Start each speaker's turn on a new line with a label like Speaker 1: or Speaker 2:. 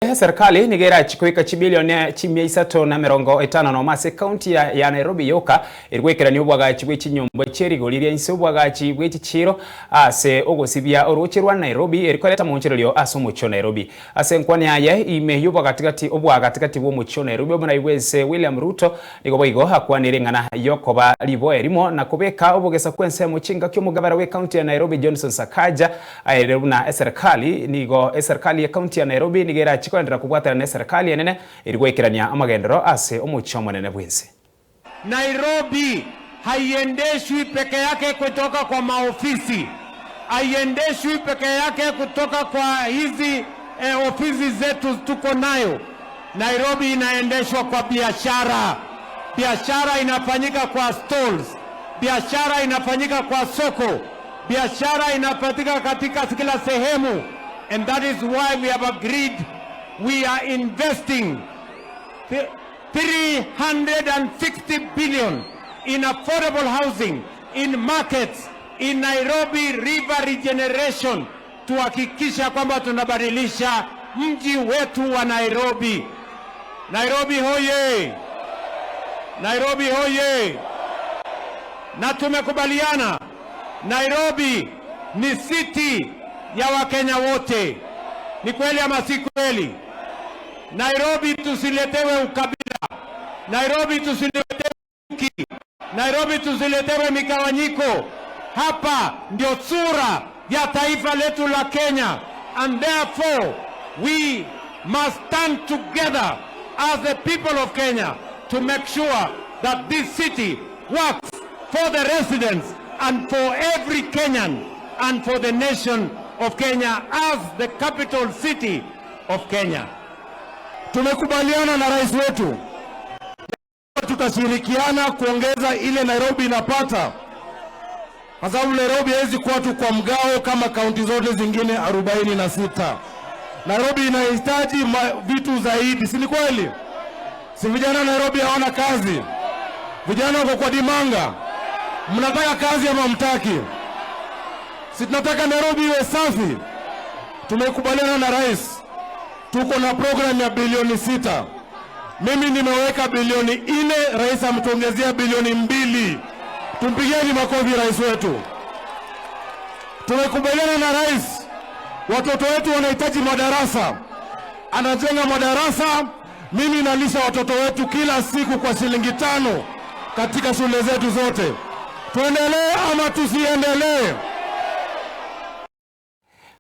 Speaker 1: Eserikali nigo erachi koika chibilioni chimia isato na emerongo etano nomo ase ekaunti ya Nairobi yoka eri goikerania obwagachi bwe chinyomba chie rigori ria inse, obwagachi bwe chichiiro ase ogosibia orooche rwa Nairobi eri koreta amaonchorerio ase omochie o Nairobi. Ase enkwana yaye ime y'obwagatigati obwagatigati bw'omochie o Nairobi omorai bw'ense William Ruto nigo boigo akwanire eng'ana y'okoba riboe rimo na kobeka obogesa kw'ensemo chingaki omogabera bw'ekaunti ya Nairobi Johnson Sakaja Aerire buna eserekari nigo eserekari ye county ya Nairobi nigo erachi koenderera kobwatana ne eserekari enene eri goikerania amagenderero ase omochie omonene bwense.
Speaker 2: Nairobi haiendeshwi peke yake kutoka kwa maofisi, haiendeshwi peke yake kutoka kwa hizi ofisi zetu tuko nayo. Nairobi inaendeshwa kwa biashara. Biashara inafanyika kwa stalls, biashara inafanyika kwa soko, biashara inafanyika katika kila sehemu, and that is why we have agreed we are investing 360 billion in affordable housing, in markets, in Nairobi River regeneration, tuhakikisha kwamba tunabadilisha mji wetu wa Nairobi. Nairobi hoye! Nairobi hoye! Na tumekubaliana Nairobi ni city ya Wakenya wote. Ni kweli ama si kweli? Nairobi tusiletewe ukabila, Nairobi tusiletewe chuki, Nairobi tusiletewe migawanyiko. Hapa ndio sura ya taifa letu la Kenya, and therefore we must stand together as the people of Kenya to make sure that this city works for the residents and for every Kenyan and for the nation of Kenya as the capital city of Kenya.
Speaker 3: Tumekubaliana na rais wetu tutashirikiana kuongeza ile Nairobi inapata, kwa sababu Nairobi haiwezi kuwa tu kwa mgao kama kaunti zote zingine 46. Nairobi inahitaji vitu zaidi, si ni kweli? Si vijana Nairobi hawana kazi? Vijana wako kwa dimanga, mnataka kazi ama mtaki? Si tunataka Nairobi iwe safi? Tumekubaliana na rais, tuko na program ya bilioni 6. Mimi nimeweka bilioni 4, rais ametuongezea bilioni 2. Tumpigieni makofi rais wetu. Tumekubaliana na rais, watoto wetu wanahitaji madarasa, anajenga madarasa. Mimi nalisha watoto wetu kila siku kwa shilingi 5 katika shule zetu zote. Tuendelee ama tusiendelee?